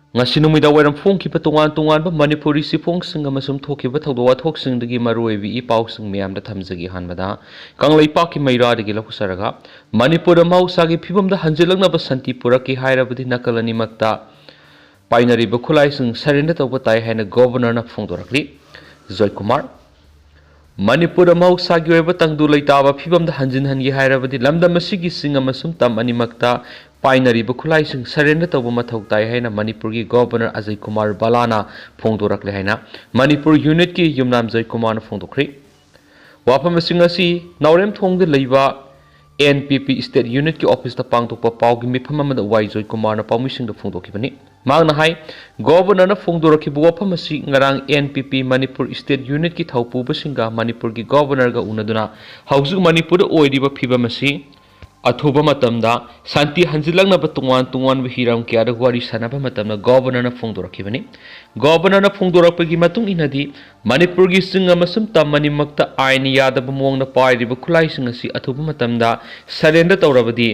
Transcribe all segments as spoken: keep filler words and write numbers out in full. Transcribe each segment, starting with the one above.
ꯉꯁꯤ ꯅꯨꯃꯤꯗꯥꯡ ꯋꯥꯏꯔꯝ ꯐꯣꯡꯈꯤꯕ ꯇꯣꯉꯥꯟ ꯇꯣꯉꯥꯟꯕ ꯃꯅꯤꯄꯨꯔꯤ ꯆꯦꯐꯣꯡꯁꯤꯡ ꯑꯃꯁꯨꯡ ꯊꯣꯛꯈꯤꯕ ꯊꯧꯗꯣꯛ ꯋꯥꯊꯣꯛꯁꯤꯡꯗꯒꯤ ꯃꯔꯨꯑꯣꯏꯕ ꯏ ꯄꯥꯎꯁꯤꯡ ꯃꯌꯥꯝꯗ ꯊꯝꯖꯒꯦ꯫ ꯑꯍꯥꯟꯕꯗ ꯀꯪꯂꯩꯄꯥꯛꯀꯤ ꯃꯩꯔꯥꯗꯒꯤ ꯂꯧꯊꯖꯔꯒ, ꯃꯅꯤꯄꯨꯔꯗ ꯃꯍꯧꯁꯥꯒꯤ ꯐꯤꯕꯝꯗ ꯍꯟꯖꯤꯜꯂꯛꯅꯕ ꯁꯥꯟꯇꯤ ꯄꯨꯔꯛꯀꯦ ꯍꯥꯏꯔꯕꯗꯤ ꯅꯥꯀꯜ ꯑꯅꯤꯃꯛꯇ ꯄꯥꯏꯅꯔꯤꯕ ꯈꯨꯠꯂꯥꯏꯁꯤꯡ surrender ꯇꯧꯕ ꯇꯥꯏ ꯍꯥꯏꯅ ꯒꯣꯚꯔꯅꯔꯅ ꯐꯣꯡꯗꯣꯔꯛꯂꯤ꯫ ꯖꯣꯏꯀꯨꯃꯥꯔ꯫ ꯃꯅꯤꯄꯨꯔꯗ ꯃꯍꯧꯁꯥꯒꯤ ꯑꯣꯏꯕ ꯇꯪꯗꯨ ꯂꯩꯇꯥꯕ ꯐꯤꯕꯝꯗ ꯍꯟꯖꯤꯟꯍꯟꯒꯦ ꯍꯥꯏꯔꯕꯗꯤ ꯂꯝꯗꯝ ꯑꯁꯤꯒꯤ ꯆꯤꯡ ꯑꯃꯁꯨꯡ ꯇꯝ ꯑꯅꯤꯃꯛꯇ ꯄꯥꯏꯅꯔꯤꯕ ꯈꯨꯠꯂꯥꯏꯁꯤꯡ surrender ꯇꯧꯕ ꯃꯊꯧ ꯇꯥꯏ ꯍꯥꯏꯅ ꯃꯅꯤꯄꯨꯔꯒꯤ ꯒꯣꯚꯔꯅꯔ ꯑꯖꯌ ꯀꯨꯃꯥꯔ ꯚꯜꯂꯥꯅ ꯐꯣꯡꯗꯣꯔꯛꯂꯦ ꯍꯥꯏꯅ ꯃꯅꯤꯄꯨꯔ unit ꯀꯤ ꯌꯨꯝꯅꯥꯝ ꯖꯣꯏꯀꯨꯃꯥꯔꯅ ꯐꯣꯡꯗꯣꯛꯈ꯭ꯔꯤ꯫ ꯋꯥꯐꯝꯁꯤꯡ ꯑꯁꯤ ꯅꯥꯎꯔꯦꯝꯊꯣꯡꯗ ꯂꯩꯕ N P P state unit ꯀꯤ office ꯇ ꯄꯥꯡꯊꯣꯛꯄ ꯄꯥꯎꯒꯤ ꯃꯤꯐꯝ ꯑꯃꯗ ꯋꯥꯏ ꯖꯣꯏꯀꯨꯃꯥꯔꯅ ꯄꯥꯎꯃꯤꯁꯤꯡꯗ ꯐꯣꯡꯗꯣꯛꯈꯤꯕꯅꯤ꯫ ꯃꯍꯥꯛꯅ ꯍꯥꯏ, ꯒꯣꯚꯔꯅꯔꯅ ꯐꯣꯡꯗꯣꯔꯛꯈꯤꯕ ꯋꯥꯐꯝ ꯑꯁꯤ ꯉꯔꯥꯡ N P P Manipur state unit ꯀꯤ ꯊꯧꯄꯨꯕꯁꯤꯡꯒ ꯃꯅꯤꯄꯨꯔꯒꯤ ꯒꯣꯚꯔꯅꯔꯒ ꯎꯅꯗꯨꯅ ꯍꯧꯖꯤꯛ ꯃꯅꯤꯄꯨꯔꯗ ꯑꯣꯏꯔꯤꯕ ꯐꯤꯕꯝ ꯑꯁꯤ ꯑꯊꯨꯕ ꯃꯇꯝꯗ ꯁꯥꯟꯇꯤ ꯍꯟꯖꯤꯜꯂꯛꯅꯕ ꯇꯣꯉꯥꯟ ꯇꯣꯉꯥꯟꯕ ꯍꯤꯔꯝ ꯀꯌꯥꯗ ꯋꯥꯔꯤ ꯁꯥꯟꯅꯕ ꯃꯇꯝꯗ ꯒꯣꯚꯔꯅꯔꯅ ꯐꯣꯡꯗꯣꯔꯛꯈꯤꯕꯅꯤ꯫ ꯒꯣꯚꯔꯅꯔꯅ ꯐꯣꯡꯗꯣꯔꯛꯄꯒꯤ ꯃꯇꯨꯡ ꯏꯟꯅꯗꯤ, ꯃꯅꯤꯄꯨꯔꯒꯤ ꯆꯤꯡ ꯑꯃꯁꯨꯡ ꯇꯝ ꯑꯅꯤꯃꯛꯇ ꯑꯥꯏꯟ ꯌꯥꯗꯕ ꯃꯑꯣꯡꯗ ꯄꯥꯏꯔꯤꯕ ꯈꯨꯠꯂꯥꯏꯁꯤꯡ ꯑꯁꯤ ꯑꯊꯨꯕ ꯃꯇꯝꯗ surrender ꯇꯧꯔꯕꯗꯤ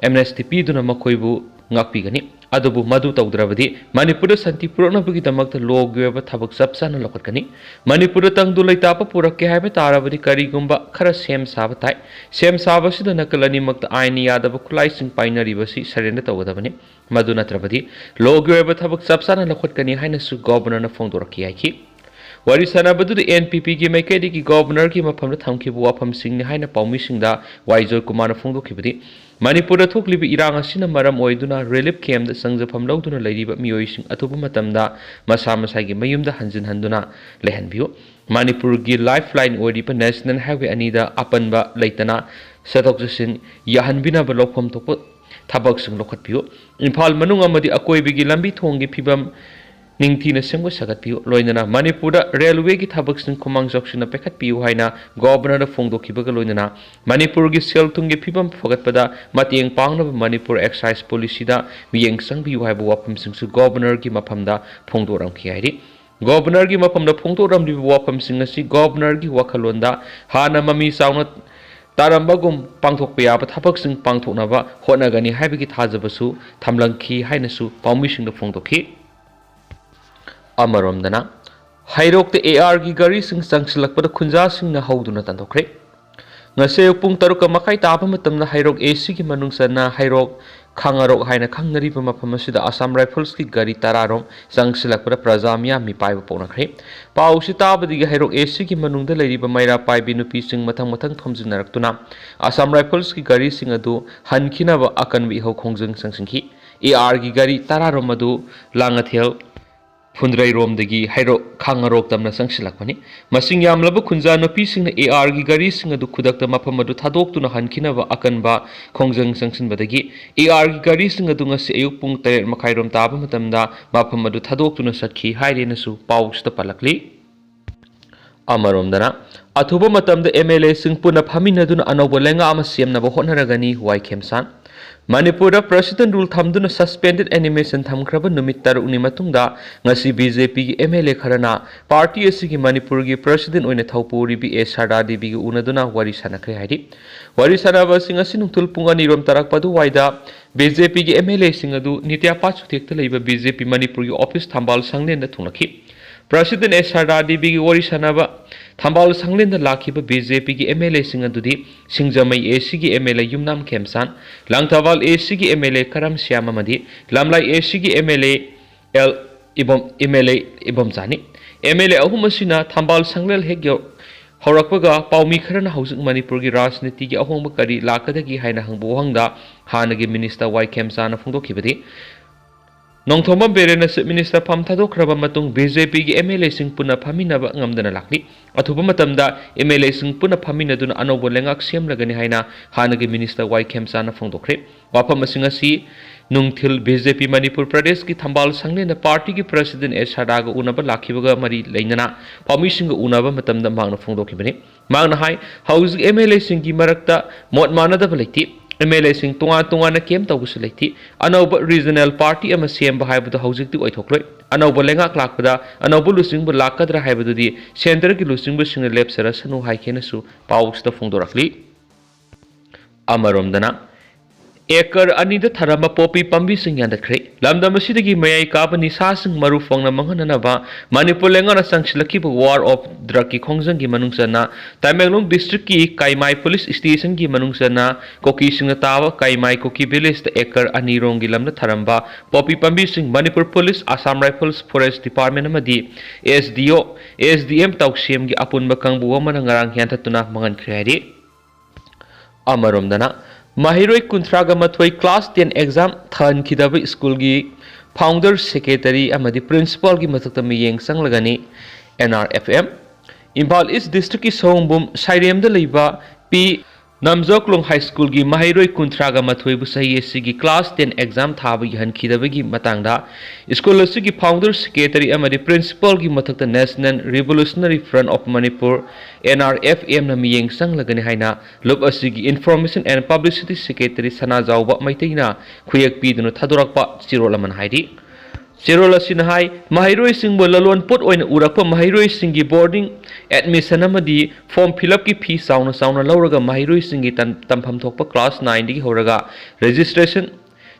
amnesty ꯄꯤꯗꯨꯅ ꯃꯈꯣꯏꯕꯨ ꯉꯥꯛꯄꯤꯒꯅꯤ꯫ ꯑꯗꯨꯕꯨ ꯃꯗꯨ ꯇꯧꯗ꯭ꯔꯕꯗꯤ ꯃꯅꯤꯄꯨꯔꯗ ꯁꯥꯟꯇꯤ ꯄꯨꯔꯛꯅꯕꯒꯤꯗꯃꯛꯇ law ꯒꯤ ꯑꯣꯏꯕ ꯊꯕꯛ ꯆꯞ ꯆꯥꯅ ꯂꯧꯈꯠꯀꯅꯤ꯫ ꯃꯅꯤꯄꯨꯔꯗ ꯇꯪꯗꯨ ꯂꯩꯇꯥꯕ ꯄꯨꯔꯛꯀꯦ ꯍꯥꯏꯕ ꯇꯥꯔꯕꯗꯤ ꯀꯔꯤꯒꯨꯝꯕ ꯈꯔ ꯁꯦꯝ ꯁꯥꯕ ꯇꯥꯏ꯫ ꯁꯦꯝ ꯁꯥꯕꯁꯤꯗ ꯅꯥꯀꯜ ꯑꯅꯤꯃꯛꯇ ꯑꯥꯏꯟ ꯌꯥꯗꯕ ꯈꯨꯠꯂꯥꯏꯁꯤꯡ ꯄꯥꯏꯅꯔꯤꯕꯁꯤ surrender ꯇꯧꯒꯗꯕꯅꯤ꯫ ꯃꯗꯨ ꯅꯠꯇ꯭ꯔꯕꯗꯤ law ꯒꯤ ꯑꯣꯏꯕ ꯊꯕꯛ ꯆꯞ ꯆꯥꯅ ꯂꯧꯈꯠꯀꯅꯤ ꯍꯥꯏꯅꯁꯨ ꯒꯣꯚꯔꯅꯔꯅ ꯐꯣꯡꯗꯣꯔꯛꯈꯤ ꯍꯥꯏꯈꯤ꯫ ꯋꯥꯔꯤ ꯁꯥꯟꯅꯕꯗꯨꯗ N P P ꯒꯤ ꯃꯥꯏꯀꯩꯗꯒꯤ ꯒꯣꯚꯔꯅꯔꯒꯤ ꯃꯐꯝꯗ ꯊꯝꯈꯤꯕ ꯋꯥꯐꯝꯁꯤꯡꯅꯤ ꯍꯥꯏꯅ ꯄꯥꯎꯃꯤꯁꯤꯡꯗ ꯋꯥꯏ ꯖꯣꯏꯀꯨꯃꯥꯔꯅ ꯐꯣꯡꯗꯣꯛꯈꯤꯕꯗꯤ, ꯃꯅꯤꯄꯨꯔꯗ ꯊꯣꯛꯂꯤꯕ ꯏꯔꯥꯡ ꯑꯁꯤꯅ ꯃꯔꯝ ꯑꯣꯏꯗꯨꯅ relief camp ꯇ ꯆꯪꯖꯐꯝ ꯂꯧꯗꯨꯅ ꯂꯩꯔꯤꯕ ꯃꯤꯑꯣꯏꯁꯤꯡ ꯑꯊꯨꯕ ꯃꯇꯝꯗ ꯃꯁꯥ ꯃꯁꯥꯒꯤ ꯃꯌꯨꯝꯗ ꯍꯟꯖꯤꯟꯍꯟꯗꯨꯅ ꯂꯩꯍꯟꯕꯤꯌꯨ꯫ ꯃꯅꯤꯄꯨꯔꯒꯤ lifeline ꯑꯣꯏꯔꯤꯕ National Highway ꯑꯅꯤꯗ ꯑꯄꯟꯕ ꯂꯩꯇꯅ ꯆꯠꯊꯣꯛ ꯆꯠꯁꯤꯟ ꯌꯥꯍꯟꯕꯤꯅꯕ ꯂꯧꯐꯝ ꯊꯣꯛꯄ ꯊꯕꯛꯁꯤꯡ ꯂꯧꯈꯠꯄꯤꯌꯨ꯫ ꯏꯝꯐꯥꯜ ꯃꯅꯨꯡ ꯑꯃꯗꯤ ꯑꯀꯣꯏꯕꯒꯤ ꯂꯝꯕꯤ ꯊꯣꯡꯒꯤ ꯐꯤꯕꯝ ꯅꯤꯡꯊꯤꯅ ꯁꯦꯝꯒꯠ ꯁꯥꯒꯠꯄꯤꯌꯨ꯫ ꯂꯣꯏꯅꯅ ꯃꯅꯤꯄꯨꯔꯗ railway ꯒꯤ ꯊꯕꯛꯁꯤꯡ ꯈꯨꯃꯥꯡ ꯆꯥꯎꯁꯤꯟꯅ ꯄꯥꯏꯈꯠꯄꯤꯌꯨ ꯍꯥꯏꯅ ꯒꯣꯚꯔꯅꯔꯗ ꯐꯣꯡꯗꯣꯛꯈꯤꯕꯒ ꯂꯣꯏꯅꯅ ꯃꯅꯤꯄꯨꯔꯒꯤ ꯁꯦꯜ ꯊꯨꯝꯒꯤ ꯐꯤꯕꯝ ꯐꯒꯠꯄꯗ ꯃꯇꯦꯡ ꯄꯥꯡꯅꯕ ꯃꯅꯤꯄꯨꯔ excise policy ꯗ ꯃꯤꯠꯌꯦꯡ ꯆꯪꯕꯤꯌꯨ ꯍꯥꯏꯕ ꯋꯥꯐꯝꯁꯤꯡꯁꯨ ꯒꯣꯚꯔꯅꯔꯒꯤ ꯃꯐꯝꯗ ꯐꯣꯡꯗꯣꯔꯛꯈꯤ ꯍꯥꯏꯔꯤ꯫ ꯒꯣꯚꯔꯅꯔꯒꯤ ꯃꯐꯝꯗ ꯐꯣꯡꯗꯣꯛꯂꯝꯂꯤꯕ ꯋꯥꯐꯝꯁꯤꯡ ꯑꯁꯤ ꯒꯣꯚꯔꯅꯔꯒꯤ ꯋꯥꯈꯜꯂꯣꯟꯗ ꯍꯥꯟꯅ ꯃꯃꯤ ꯆꯥꯎꯅ ꯇꯥꯔꯝꯕꯒꯨꯝ ꯄꯥꯡꯊꯣꯛꯄ ꯌꯥꯕ ꯊꯕꯛꯁꯤꯡ ꯄꯥꯡꯊꯣꯛꯅꯕ ꯍꯣꯠꯅꯒꯅꯤ ꯍꯥꯏꯕꯒꯤ ꯊꯥꯖꯕꯁꯨ ꯊꯝꯂꯝꯈꯤ ꯍꯥꯏꯅꯁꯨ ꯄꯥꯎꯃꯤꯁꯤꯡꯗ ꯐꯣꯡꯗꯣꯛꯈꯤ꯫ ꯑꯃꯔꯣꯝꯗꯅ, ꯍꯩꯔꯣꯛꯇ ARꯒꯤ ꯒꯥꯔꯤꯁꯤꯡ ꯆꯪꯁꯤꯜꯂꯛꯄꯗ ꯈꯨꯟꯖꯥꯁꯤꯡꯅ ꯍꯧꯗꯨꯅ ꯇꯥꯟꯊꯣꯛꯈ꯭ꯔꯦ꯫ ꯉꯁꯤ ꯑꯌꯨꯛ ꯄꯨꯡ ꯇꯔꯨꯛꯀ ꯃꯈꯥꯏ ꯇꯥꯕ ꯃꯇꯝꯗ ꯍꯩꯔꯣꯛ ACꯒꯤ ꯃꯅꯨꯡ ꯆꯟꯅ ꯍꯩꯔꯣꯛ ꯈꯥꯡꯉꯔꯣꯛ ꯍꯥꯏꯅ ꯈꯪꯅꯔꯤꯕ ꯃꯐꯝ ꯑꯁꯤꯗ Assam Riflesꯀꯤ ꯒꯥꯔꯤ ꯇꯔꯥꯔꯣꯝ ꯆꯪꯁꯤꯜꯂꯛꯄꯗ ꯄ꯭ꯔꯖꯥ ꯃꯤꯌꯥꯝ ꯃꯤꯄꯥꯏꯕ ꯄꯣꯛꯅꯈ꯭ꯔꯦ꯫ ꯄꯥꯎꯁꯤ ꯇꯥꯕꯗꯒꯤ ꯍꯩꯔꯣꯛ ACꯒꯤ ꯃꯅꯨꯡꯗ ꯂꯩꯔꯤꯕ ꯃꯩꯔꯥ ꯄꯥꯏꯕꯤ ꯅꯨꯄꯤꯁꯤꯡ ꯃꯊꯪ ꯃꯊꯪ ꯊꯣꯝꯖꯤꯟꯅꯔꯛꯇꯨꯅ Assam Riflesꯀꯤ ꯒꯥꯔꯤꯁꯤꯡ ꯑꯗꯨ ꯍꯟꯈꯤꯅꯕ ꯑꯀꯟꯕ ꯏꯍꯧ ꯈꯣꯡꯖꯪ ꯆꯪꯁꯤꯟꯈꯤ꯫ ARꯒꯤ ꯒꯥꯔꯤ ꯇꯔꯥꯔꯣꯝ ꯑꯗꯨ ꯂꯥꯡꯉꯊꯦꯜ ꯐꯨꯟꯗ꯭ꯔꯩꯔꯣꯝꯗꯒꯤ ꯍꯩꯔꯣꯛ ꯈꯥꯡꯉꯔꯣꯛ ꯇꯝꯅ ꯆꯪꯁꯤꯜꯂꯛꯄꯅꯤ꯫ ꯃꯁꯤꯡ ꯌꯥꯝꯂꯕ ꯈꯨꯟꯖꯥ ꯅꯨꯄꯤꯁꯤꯡꯅ ARꯒꯤ ꯒꯥꯔꯤꯁꯤꯡ ꯑꯗꯨ ꯈꯨꯗꯛꯇ ꯃꯐꯝ ꯑꯗꯨ ꯊꯥꯗꯣꯛꯇꯨꯅ ꯍꯟꯈꯤꯅꯕ ꯑꯀꯟꯕ ꯈꯣꯡꯖꯪ ꯆꯪꯁꯤꯟꯕꯗꯒꯤ ARꯒꯤ ꯒꯥꯔꯤꯁꯤꯡ ꯑꯗꯨ ꯉꯁꯤ ꯑꯌꯨꯛ ꯄꯨꯡ ꯇꯔꯦꯠ ꯃꯈꯥꯏꯔꯣꯝ ꯇꯥꯕ ꯃꯇꯝꯗ ꯃꯐꯝ ꯑꯗꯨ ꯊꯥꯗꯣꯛꯇꯨꯅ ꯆꯠꯈꯤ ꯍꯥꯏꯔꯦꯅꯁꯨ ꯄꯥꯎꯁꯤꯗ ꯄꯜꯂꯛꯂꯤ꯫ ꯑꯃꯔꯣꯝꯗꯅ, ꯑꯊꯨꯕ ꯃꯇꯝꯗ MLAꯁꯤꯡ ꯄꯨꯟꯅ ꯐꯝꯃꯤꯟꯅꯗꯨꯅ ꯑꯅꯧꯕ ꯂꯩꯉꯥꯛ ꯑꯃ ꯁꯦꯝꯅꯕ ꯍꯣꯠꯅꯔꯒꯅꯤ, ꯋꯥꯏ ꯈꯦꯝꯆꯥꯟ꯫ ꯃꯅꯤꯄꯨꯔꯗ President Rule ꯊꯝꯗꯨꯅ suspended animation ꯊꯝꯈ꯭ꯔꯕ ꯅꯨꯃꯤꯠ ꯇꯔꯨꯛꯅꯤ ꯃꯇꯨꯡꯗ ꯉꯁꯤ BJPꯒꯤ MLA ꯈꯔꯅ party ꯑꯁꯤꯒꯤ ꯃꯅꯤꯄꯨꯔꯒꯤ President ꯑꯣꯏꯅ ꯊꯧꯄꯨꯔꯤꯕꯤ ꯑꯦ ꯁꯔꯗꯥ ꯗꯦꯕꯤꯒ ꯎꯅꯗꯨꯅ ꯋꯥꯔꯤ ꯁꯥꯟꯅꯈ꯭ꯔꯦ ꯍꯥꯏꯔꯤ꯫ ꯋꯥꯔꯤ ꯁꯥꯟꯅꯕ ꯑꯁꯤ ꯉꯁꯤ ꯅꯨꯡꯊꯤꯜ ꯄꯨꯡ ꯑꯅꯤꯔꯣꯝ ꯇꯥꯔꯛꯄ ꯑꯗꯨꯋꯥꯏꯗ BJPꯒꯤ MLAꯁꯤꯡ ꯑꯗꯨ ꯅꯤꯇ꯭ꯌ ꯄꯥꯠꯁꯨꯊꯦꯛꯇ ꯂꯩꯕ BJP ꯃꯅꯤꯄꯨꯔꯒꯤ office ꯊꯝꯕꯥꯜ ꯁꯪꯂꯦꯟꯗ ꯊꯨꯡꯂꯈꯤ꯫ President ꯑꯦ ꯁꯔꯗꯥ ꯗꯦꯕꯤꯒꯤ ꯋꯥꯔꯤ ꯁꯥꯟꯅꯕ ꯊꯝꯕꯥꯜ ꯁꯪꯂꯦꯟꯗ ꯂꯥꯛꯈꯤꯕ BJPꯒꯤ MLAꯁꯤꯡ ꯑꯗꯨꯗꯤ ꯁꯤꯡꯖꯃꯩ ACꯒꯤ MLA ꯌꯨꯝꯅꯥꯝ ꯈꯦꯝꯆꯥꯟ, ꯂꯥꯡꯊꯕꯥꯜ ACꯒꯤ MLA ꯀꯔꯝ ꯁ꯭ꯌꯥꯝ ꯑꯃꯗꯤ ꯂꯝꯂꯥꯏ ACꯒꯤ MLA ꯑꯦꯜ ꯏꯕꯣꯝ, MLA ꯏꯕꯣꯝꯆꯥꯅꯤ꯫ MLA ꯑꯍꯨꯝ ꯑꯁꯤꯅ ꯊꯝꯕꯥꯜ ꯁꯪꯂꯦꯟ ꯍꯦꯛ ꯌꯧ-, ꯍꯧꯔꯛꯄꯒ ꯄꯥꯎꯃꯤ ꯈꯔꯅ ꯍꯧꯖꯤꯛ ꯃꯅꯤꯄꯨꯔꯒꯤ ꯔꯥꯖꯅꯤꯇꯤꯒꯤ ꯑꯍꯣꯡꯕ ꯀꯔꯤ ꯂꯥꯛꯀꯗꯒꯦ ꯍꯥꯏꯅ ꯍꯪꯕ ꯋꯥꯍꯪꯗ ꯍꯥꯟꯅꯒꯤ Minister ꯋꯥꯏ ꯈꯦꯝꯆꯥꯅ ꯐꯣꯡꯗꯣꯛꯈꯤꯕꯗꯤ, ꯅꯣꯡꯊꯣꯝꯕꯝ ꯕꯤꯔꯦꯟꯅ Chief Minister ꯐꯝ ꯊꯥꯗꯣꯛꯈ꯭ꯔꯕ ꯃꯇꯨꯡ BJPꯒꯤ MLAꯁꯤꯡ ꯄꯨꯟꯅ ꯐꯝꯃꯤꯟꯅꯕ ꯉꯝꯗꯅ ꯂꯥꯛꯂꯤ꯫ ꯑꯊꯨꯕ ꯃꯇꯝꯗ MLAꯁꯤꯡ ꯄꯨꯟꯅ ꯐꯝꯃꯤꯟꯅꯗꯨꯅ ꯑꯅꯧꯕ ꯂꯩꯉꯥꯛ ꯁꯦꯝꯂꯒꯅꯤ ꯍꯥꯏꯅ ꯍꯥꯟꯅꯒꯤ Minister ꯋꯥꯏ ꯈꯦꯝꯆꯥꯅ ꯐꯣꯡꯗꯣꯛꯈ꯭ꯔꯦ꯫ ꯋꯥꯐꯝ ꯑꯁꯤ ꯉꯁꯤ ꯅꯨꯡꯊꯤꯜ BJP ꯃꯅꯤꯄꯨꯔ ꯄ꯭ꯔꯗꯦꯁꯀꯤ ꯊꯝꯕꯥꯜ ꯁꯪꯂꯦꯟꯗ partyꯒꯤ President ꯑꯦ ꯁꯔꯗꯥꯒ ꯎꯅꯕ ꯂꯥꯛꯈꯤꯕꯒ ꯃꯔꯤ ꯂꯩꯅꯅ ꯄꯥꯎꯃꯤꯁꯤꯡꯒ ꯎꯅꯕ ꯃꯇꯝꯗ ꯃꯍꯥꯛꯅ ꯐꯣꯡꯗꯣꯛꯈꯤꯕꯅꯤ꯫ ꯃꯍꯥꯛꯅ ꯍꯥꯏ, ꯍꯧꯖꯤꯛ MLAꯁꯤꯡꯒꯤ ꯃꯔꯛꯇ ꯃꯣꯠ ꯃꯥꯟꯅꯗꯕ ꯂꯩꯇꯦ꯫ MLAꯁꯤꯡ ꯇꯣꯉꯥꯟ ꯇꯣꯉꯥꯟꯅ ꯀꯦꯝ ꯇꯧꯕꯁꯨ ꯂꯩꯇꯦ꯫ ꯑꯅꯧꯕ regional party ꯑꯃ ꯁꯦꯝꯕ ꯍꯥꯏꯕꯗꯨ ꯍꯧꯖꯤꯛꯇꯤ ꯑꯣꯏꯊꯣꯛꯂꯣꯏ꯫ ꯑꯅꯧꯕ ꯂꯩꯉꯥꯛ ꯂꯥꯛꯄꯗ ꯑꯅꯧꯕ ꯂꯨꯆꯤꯡꯕ ꯂꯥꯛꯀꯗ꯭ꯔꯥ ꯍꯥꯏꯕꯗꯨꯗꯤ centreꯒꯤ ꯂꯨꯆꯤꯡꯕꯁꯤꯡꯅ ꯂꯦꯞꯆꯔꯁꯅꯨ ꯍꯥꯏꯈꯤꯅꯁꯨ ꯄꯥꯎꯁꯤꯗ ꯐꯣꯡꯗꯣꯔꯛꯂꯤ꯫ ꯑꯃꯔꯣꯝꯗꯅ, ꯑꯦꯀꯔ ꯑꯅꯤꯗ ꯊꯥꯔꯝꯕ ꯄꯣꯄꯤ ꯄꯥꯝꯕꯤꯁꯤꯡ ꯌꯥꯟꯊꯠꯈ꯭ꯔꯦ꯫ ꯂꯝꯗꯝ ꯑꯁꯤꯗꯒꯤ ꯃꯌꯥꯏ ꯀꯥꯕ ꯅꯤꯁꯥꯁꯤꯡ ꯃꯔꯨ ꯐꯪꯅ ꯃꯥꯡꯍꯟꯅꯅꯕ ꯃꯅꯤꯄꯨꯔ ꯂꯩꯉꯥꯛꯅ ꯆꯪꯁꯤꯜꯂꯛꯈꯤꯕ ꯋꯥꯔ ꯑꯣꯐ ꯗ꯭ꯔꯒꯀꯤ ꯈꯣꯡꯖꯪꯒꯤ ꯃꯅꯨꯡ ꯆꯟꯅ ꯇꯃꯦꯡꯂꯣꯡ ꯗꯤꯁꯇ꯭ꯔꯤꯛꯀꯤ ꯀꯥꯏꯃꯥꯏ ꯄꯨꯂꯤꯁ ꯁ꯭ꯇꯦꯁꯟꯒꯤ ꯃꯅꯨꯡ ꯆꯟꯅ ꯀꯨꯀꯤꯁꯤꯡꯅ ꯇꯥꯕ ꯀꯥꯏꯃꯥꯏ ꯀꯨꯀꯤ ꯚꯤꯂꯦꯖꯇ ꯑꯦꯀꯔ ꯑꯅꯤ ꯔꯣꯝꯒꯤ ꯂꯝꯗ ꯊꯥꯔꯝꯕ ꯄꯣꯄꯤ ꯄꯥꯝꯕꯤꯁꯤꯡ Manipur police, Assam rifles, forest department ꯑꯃꯗꯤ ꯑꯦꯁ ꯗꯤ ꯑꯣ, ꯑꯦꯁ ꯗꯤ ꯑꯦꯝ ꯇꯧꯁꯦꯝꯒꯤ ꯑꯄꯨꯟꯕ ꯀꯥꯡꯕꯨ ꯑꯃꯅ ꯉꯔꯥꯡ ꯌꯥꯟꯊꯠꯇꯨꯅ ꯃꯥꯡꯍꯟꯈ꯭ꯔꯦ ꯍꯥꯏꯔꯤ꯫ ꯑꯃꯔꯣꯝꯗꯅ, ꯃꯍꯩꯔꯣꯏ ꯀꯨꯟꯊ꯭ꯔꯥꯒ ꯃꯥꯊꯣꯏ ꯀ꯭ꯂꯥꯁ ꯇꯦꯟ ꯑꯦꯛꯖꯥꯝ ꯊꯥꯍꯟꯈꯤꯗꯕ ꯁ꯭ꯀꯨꯜꯒꯤ ꯐꯥꯎꯟꯗꯔ, ꯁꯦꯀ꯭ꯔꯦꯇꯔꯤ ꯑꯃꯗꯤ ꯄ꯭ꯔꯤꯟꯁꯤꯄꯥꯜꯒꯤ ꯃꯊꯛꯇ ꯃꯤꯠꯌꯦꯡ ꯆꯪꯂꯒꯅꯤ N R F M. Imphal East ꯗꯤꯁꯇ꯭ꯔꯤꯛꯀꯤ ꯁꯑꯣꯝꯕꯨꯝ ꯁꯥꯏꯔꯦꯝꯗ ꯂꯩꯕ ꯄꯤ ꯅꯝꯖꯣꯀꯂꯣꯡ ꯍꯥꯏ ꯁ꯭ꯀꯨꯜꯒꯤ ꯃꯍꯩꯔꯣꯏ ꯀꯨꯟꯊ꯭ꯔꯥꯒ ꯃꯥꯊꯣꯏꯕꯨ ꯆꯍꯤ ꯑꯁꯤꯒꯤ ꯀ꯭ꯂꯥꯁ ꯇꯦꯟ ꯑꯦꯛꯖꯥꯝ ꯊꯥꯕ ꯌꯥꯍꯟꯈꯤꯗꯕꯒꯤ ꯃꯇꯥꯡꯗ ꯁ꯭ꯀꯨꯜ ꯑꯁꯤꯒꯤ ꯐꯥꯎꯟꯗꯔ, ꯁꯦꯀ꯭ꯔꯦꯇꯔꯤ ꯑꯃꯗꯤ ꯄ꯭ꯔꯤꯟꯁꯤꯄꯥꯜꯒꯤ ꯃꯊꯛꯇ National Revolutionary Front of Manipur, N R F ꯑꯦꯝꯅ ꯃꯤꯠꯌꯦꯡ ꯆꯪꯂꯒꯅꯤ ꯍꯥꯏꯅ ꯂꯨꯞ ꯑꯁꯤꯒꯤ Information and Publicity Secretary ꯁꯅꯥꯖꯥꯎꯕ ꯃꯩꯇꯩꯅ ꯈꯨꯌꯦꯛ ꯄꯤꯗꯨꯅ ꯊꯥꯗꯣꯔꯛꯄ ꯆꯦꯔꯣꯜ ꯑꯃꯅ ꯍꯥꯏꯔꯤ꯫ ꯆꯦꯔꯣꯜ ꯑꯁꯤꯅ ꯍꯥꯏ, ꯃꯍꯩꯔꯣꯏꯁꯤꯡꯕꯨ ꯂꯂꯣꯟ ꯄꯣꯠ ꯑꯣꯏꯅ ꯎꯔꯛꯄ ꯃꯍꯩꯔꯣꯏꯁꯤꯡꯒꯤ ꯕꯣꯔꯗꯤꯡ ꯑꯦꯗꯃꯤꯁꯟ ꯑꯃꯗꯤ ꯐꯣꯔꯝ ꯐꯤꯜ ꯑꯞꯀꯤ ꯐꯤ ꯆꯥꯎꯅ ꯆꯥꯎꯅ ꯂꯧꯔꯒ ꯃꯍꯩꯔꯣꯏꯁꯤꯡꯒꯤ ꯇꯝ-, ꯇꯝꯐꯝ ꯊꯣꯛꯄ ꯀ꯭ꯂꯥꯁ ꯅꯥꯏꯟꯗꯒꯤ ꯍꯧꯔꯒ ꯔꯦꯖꯤꯁꯇ꯭ꯔꯦꯁꯟ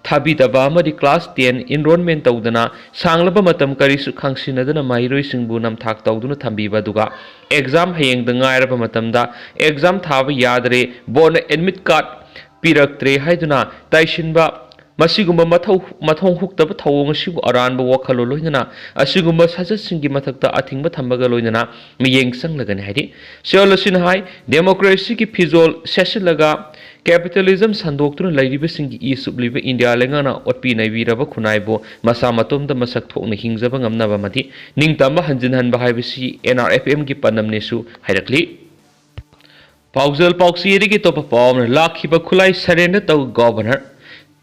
ꯊꯥꯕꯤꯗꯕ ꯑꯃꯗꯤ ꯀ꯭ꯂꯥꯁ ꯇꯦꯟ ꯏꯟꯔꯣꯜꯃꯦꯟ ꯇꯧꯗꯅ ꯁꯥꯡꯂꯕ ꯃꯇꯝ ꯀꯔꯤꯁꯨ ꯈꯪꯁꯤꯟꯅꯗꯅ ꯃꯍꯩꯔꯣꯏꯁꯤꯡꯕꯨ ꯅꯝꯊꯥꯛ ꯇꯧꯗꯨꯅ ꯊꯝꯕꯤꯕ, ꯑꯗꯨꯒ ꯑꯦꯛꯖꯥꯝ ꯍꯌꯦꯡꯗ ꯉꯥꯏꯔꯕ ꯃꯇꯝꯗ ꯑꯦꯛꯖꯥꯝ ꯊꯥꯕ ꯌꯥꯗꯔꯦ, ꯕꯣꯔꯗꯅ ꯑꯦꯗꯃꯤꯠ ꯀꯥꯔꯗ ꯄꯤꯔꯛꯇ꯭ꯔꯦ ꯍꯥꯏꯗꯨꯅ ꯇꯥꯏꯁꯤꯟꯕ, ꯃꯁꯤꯒꯨꯝꯕ ꯃꯊꯧ-, ꯃꯊꯣꯡ ꯍꯨꯛꯇꯕ ꯊꯧꯑꯣꯡ ꯑꯁꯤꯕꯨ ꯑꯔꯥꯟꯕ ꯋꯥꯈꯜꯂꯣꯟ ꯂꯣꯏꯅꯅ ꯑꯁꯤꯒꯨꯝꯕ ꯁꯥꯖꯠꯁꯤꯡꯒꯤ ꯃꯊꯛꯇ ꯑꯊꯤꯡꯕ ꯊꯝꯕꯒ ꯂꯣꯏꯅꯅ ꯃꯤꯠꯌꯦꯡ ꯆꯪꯂꯒꯅꯤ ꯍꯥꯏꯔꯤ꯫ ꯆꯦꯔꯣꯜ ꯑꯁꯤꯅ ꯍꯥꯏ, ꯗꯦꯃꯣꯀ꯭ꯔꯦꯁꯤꯒꯤ ꯐꯤꯖꯣꯜ ꯁꯦꯠꯆꯤꯜꯂꯒ ꯀꯦꯄꯤꯇꯦꯂꯤꯖꯝ ꯁꯟꯗꯣꯛꯇꯨꯅ ꯂꯩꯔꯤꯕꯁꯤꯡꯒꯤ ꯏ ꯆꯨꯞꯂꯤꯕ ꯏꯟꯗꯤꯌꯥ ꯂꯩꯉꯥꯛꯅ ꯑꯣꯠꯄꯤ ꯅꯩꯕꯤꯔꯕ ꯈꯨꯟꯅꯥꯏꯕꯨ ꯃꯁꯥ ꯃꯇꯣꯝꯇ ꯃꯁꯛ ꯊꯣꯛꯅ ꯍꯤꯡꯖꯕ ꯉꯝꯅꯕ ꯑꯃꯗꯤ ꯅꯤꯡꯇꯝꯕ ꯍꯟꯖꯤꯟꯍꯟꯕ ꯍꯥꯏꯕꯁꯤ ꯑꯦꯟ ꯑꯥꯔ ꯑꯦꯐ ꯑꯦꯝꯒꯤ ꯄꯥꯟꯗꯝꯅꯦꯁꯨ ꯍꯥꯏꯔꯛꯂꯤ꯫ ꯄꯥꯎꯖꯦꯜ ꯄꯥꯎꯆꯦꯗꯒꯤ ꯑꯇꯣꯞꯄ ꯄꯥꯎ ꯑꯃꯅ, ꯂꯥꯛꯈꯤꯕ ꯈꯨꯠꯂꯥꯏ ꯁꯔꯦꯟꯗꯔ ꯇꯧ ꯒꯣꯚꯔꯅꯔ꯫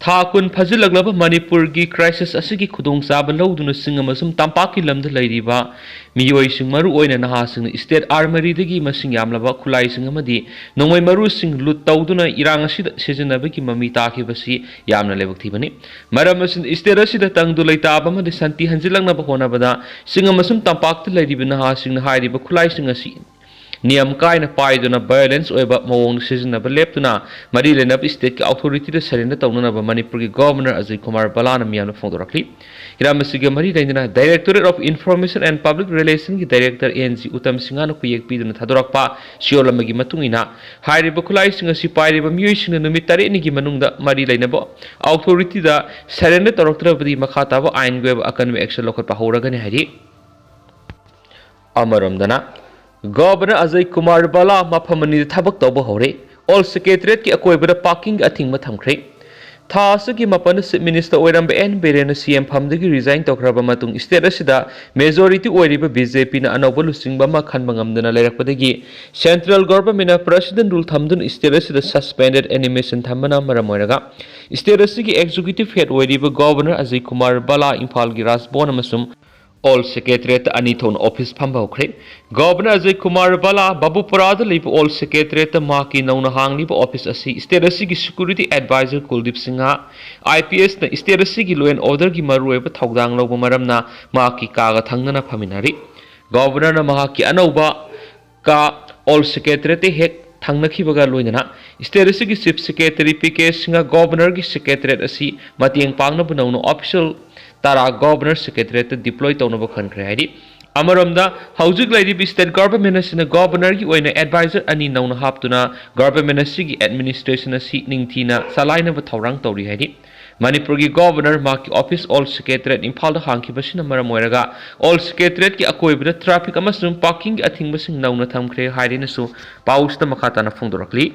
ꯊꯥ ꯀꯨꯟ ꯐꯥꯖꯤꯜꯂꯛꯂꯕ ꯃꯅꯤꯄꯨꯔꯒꯤ ꯀ꯭ꯔꯥꯏꯁꯤꯁ ꯑꯁꯤꯒꯤ ꯈꯨꯗꯣꯡꯆꯥꯕ ꯂꯧꯗꯨꯅ ꯆꯤꯡ ꯑꯃꯁꯨꯡ ꯇꯝꯄꯥꯛꯀꯤ ꯂꯝꯗ ꯂꯩꯔꯤꯕ ꯃꯤꯑꯣꯏꯁꯤꯡ, ꯃꯔꯨꯑꯣꯏꯅ ꯅꯍꯥꯁꯤꯡꯅ ꯁ꯭ꯇꯦꯠ ꯑꯥꯔꯃꯔꯤꯗꯒꯤ ꯃꯁꯤꯡ ꯌꯥꯝꯂꯕ ꯈꯨꯠꯂꯥꯏꯁꯤꯡ ꯑꯃꯗꯤ ꯅꯣꯡꯃꯩ ꯃꯔꯨꯁꯤꯡ ꯂꯨꯠ ꯇꯧꯗꯨꯅ ꯏꯔꯥꯡ ꯑꯁꯤꯗ ꯁꯤꯖꯤꯟꯅꯕꯒꯤ ꯃꯃꯤ ꯇꯥꯈꯤꯕꯁꯤ ꯌꯥꯝꯅ ꯂꯥꯏꯕꯛ ꯊꯤꯕꯅꯤ꯫ ꯃꯔꯝ ꯑꯁꯤꯅ, ꯁ꯭ꯇꯦꯠ ꯑꯁꯤꯗ ꯇꯪꯗꯨ ꯂꯩꯇꯥꯕ ꯑꯃꯗꯤ ꯁꯥꯟꯇꯤ ꯍꯟꯖꯤꯜꯂꯛꯅꯕ ꯍꯣꯠꯅꯕꯗ ꯆꯤꯡ ꯑꯃꯁꯨꯡ ꯇꯝꯄꯥꯛꯇ ꯂꯩꯔꯤꯕ ꯅꯍꯥꯁꯤꯡꯅ ꯍꯥꯏꯔꯤꯕ ꯈꯨꯠꯂꯥꯏꯁꯤꯡ ꯑꯁꯤ ꯅꯤꯌꯝ ꯀꯥꯏꯅ ꯄꯥꯏꯗꯨꯅ violence ꯑꯣꯏꯕ ꯃꯑꯣꯡꯗ ꯁꯤꯖꯤꯟꯅꯕ ꯂꯦꯞꯇꯨꯅ ꯃꯔꯤ ꯂꯩꯅꯕ stateꯀꯤ authorityꯗ surrender ꯇꯧꯅꯅꯕ ꯃꯅꯤꯄꯨꯔꯒꯤ Governor ꯑꯖꯌ ꯀꯨꯃꯥꯔ ꯕꯂꯥꯅ ꯃꯤꯌꯥꯝꯗ ꯐꯣꯡꯗꯣꯔꯛꯂꯤ꯫ ꯍꯤꯔꯝ ꯑꯁꯤꯒ ꯃꯔꯤ ꯂꯩꯅꯅ Directorate of Information and Public Relationꯒꯤ Director N G Uttam ꯁꯤꯡꯍꯅ ꯈꯨꯌꯦꯛ ꯄꯤꯗꯨꯅ ꯊꯥꯗꯣꯔꯛꯄ ꯁꯤꯌꯣꯜ ꯑꯃꯒꯤ ꯃꯇꯨꯡ ꯏꯟꯅ, ꯍꯥꯏꯔꯤꯕ ꯈꯨꯠꯂꯥꯏꯁꯤꯡ ꯑꯁꯤ ꯄꯥꯏꯔꯤꯕ ꯃꯤꯑꯣꯏꯁꯤꯡꯅ ꯅꯨꯃꯤꯠ ꯇꯔꯦꯠꯅꯤꯒꯤ ꯃꯅꯨꯡꯗ ꯃꯔꯤ ꯂꯩꯅꯕ authorityꯗ surrender ꯇꯧꯔꯛꯇ꯭ꯔꯕꯗꯤ ꯃꯈꯥ ꯇꯥꯕ ꯑꯥꯏꯟꯒꯤ ꯑꯣꯏꯕ ꯑꯀꯟꯕ action ꯂꯧꯈꯠꯄ ꯍꯧꯔꯒꯅꯤ ꯍꯥꯏꯔꯤ꯫ ꯑꯃꯔꯣꯝꯗꯅ, Governor ꯑꯖꯌ ꯀꯨꯃꯥꯔ ꯕꯂꯥ ꯃꯐꯝ ꯑꯅꯤꯗ ꯊꯕꯛ ꯇꯧꯕ ꯍꯧꯔꯦ꯫ Old Secretariatꯀꯤ ꯑꯀꯣꯏꯕꯗ parkingꯒꯤ ꯑꯊꯤꯡꯕ ꯊꯝꯈ꯭ꯔꯦ꯫ ꯊꯥ ꯑꯁꯤꯒꯤ ꯃꯥꯄꯟꯗ Chief Minister ꯑꯣꯏꯔꯝꯕ N ꯕꯤꯔꯦꯟꯅ C M ꯐꯝꯗꯒꯤ resign ꯇꯧꯈ꯭ꯔꯕ ꯃꯇꯨꯡ state ꯑꯁꯤꯗ majority ꯑꯣꯏꯔꯤꯕ BJPꯅ ꯑꯅꯧꯕ ꯂꯨꯆꯤꯡꯕ ꯑꯃ ꯈꯟꯕ ꯉꯝꯗꯅ ꯂꯩꯔꯛꯄꯗꯒꯤ central governmentꯅ President rule ꯊꯝꯗꯨꯅ state ꯑꯁꯤꯗ suspended animation ꯊꯝꯕꯅ ꯃꯔꯝ ꯑꯣꯏꯔꯒ state ꯑꯁꯤꯒꯤ executive head ꯑꯣꯏꯔꯤꯕ Governor ꯑꯖꯌ ꯀꯨꯃꯥꯔ ꯕꯂꯥ ꯏꯝꯐꯥꯜꯒꯤ ꯔꯥꯖꯚꯋꯟ ꯑꯃꯁꯨꯡ Old Secretariat ꯑꯅꯤ ꯊꯣꯛꯅ office ꯐꯝꯕ ꯍꯧꯈ꯭ꯔꯦ꯫ Governor ꯑꯖꯌ ꯀꯨꯃꯥꯔ ꯕꯂꯥ ꯕꯥꯕꯨꯄꯨꯔꯥꯗ ꯂꯩꯕ Old Secretariatꯇ ꯃꯍꯥꯛꯀꯤ ꯅꯧꯅ ꯍꯥꯡꯂꯤꯕ office ꯑꯁꯤ state ꯑꯁꯤꯒꯤ security advisor ꯀꯨꯜꯗꯤꯞ ꯁꯤꯡꯍ, IPSꯅ state ꯑꯁꯤꯒꯤ law and orderꯒꯤ ꯃꯔꯨꯑꯣꯏꯕ ꯊꯧꯗꯥꯡ ꯂꯧꯕ ꯃꯔꯝꯅ ꯃꯍꯥꯛꯀꯤ ꯀꯥꯒ ꯊꯪꯅꯅ ꯐꯝꯃꯤꯟꯅꯔꯤ꯫ Governorꯅ ꯃꯍꯥꯛꯀꯤ ꯑꯅꯧꯕ ꯀꯥ Old Secretariatꯇ ꯍꯦꯛ ꯊꯪꯅꯈꯤꯕꯒ ꯂꯣꯏꯅꯅ state ꯑꯁꯤꯒꯤ Chief Secretary P K Singh Governorꯒꯤ Secretariat ꯑꯁꯤ ꯃꯇꯦꯡ ꯄꯥꯡꯅꯕ ꯅꯧꯅ official ꯇꯔꯥ Governor Secretariatꯇ deploy ꯇꯧꯅꯕ ꯈꯟꯈ꯭ꯔꯦ ꯍꯥꯏꯔꯤ꯫ ꯑꯃꯔꯣꯝꯗ, ꯍꯧꯖꯤꯛ ꯂꯩꯔꯤꯕ state government ꯑꯁꯤꯅ Governorꯒꯤ ꯑꯣꯏꯅ advisor ꯑꯅꯤ ꯅꯧꯅ ꯍꯥꯞꯇꯨꯅ government ꯑꯁꯤꯒꯤ administration ꯑꯁꯤ ꯅꯤꯡꯊꯤꯅ ꯆꯂꯥꯏꯅꯕ ꯊꯧꯔꯥꯡ ꯇꯧꯔꯤ ꯍꯥꯏꯔꯤ꯫ ꯃꯅꯤꯄꯨꯔꯒꯤ Governor ꯃꯍꯥꯛꯀꯤ office Old Secretariat ꯏꯝꯐꯥꯜꯗ ꯍꯥꯡꯈꯤꯕꯁꯤꯅ ꯃꯔꯝ ꯑꯣꯏꯔꯒ Old Secretariatꯀꯤ ꯑꯀꯣꯏꯕꯗ traffic ꯑꯃꯁꯨꯡ parkingꯒꯤ ꯑꯊꯤꯡꯕꯁꯤꯡ ꯅꯧꯅ ꯊꯝꯈ꯭ꯔꯦ ꯍꯥꯏꯔꯦꯅꯁꯨ ꯄꯥꯎꯁꯤꯗ ꯃꯈꯥ ꯇꯥꯅ ꯐꯣꯡꯗꯣꯔꯛꯂꯤ꯫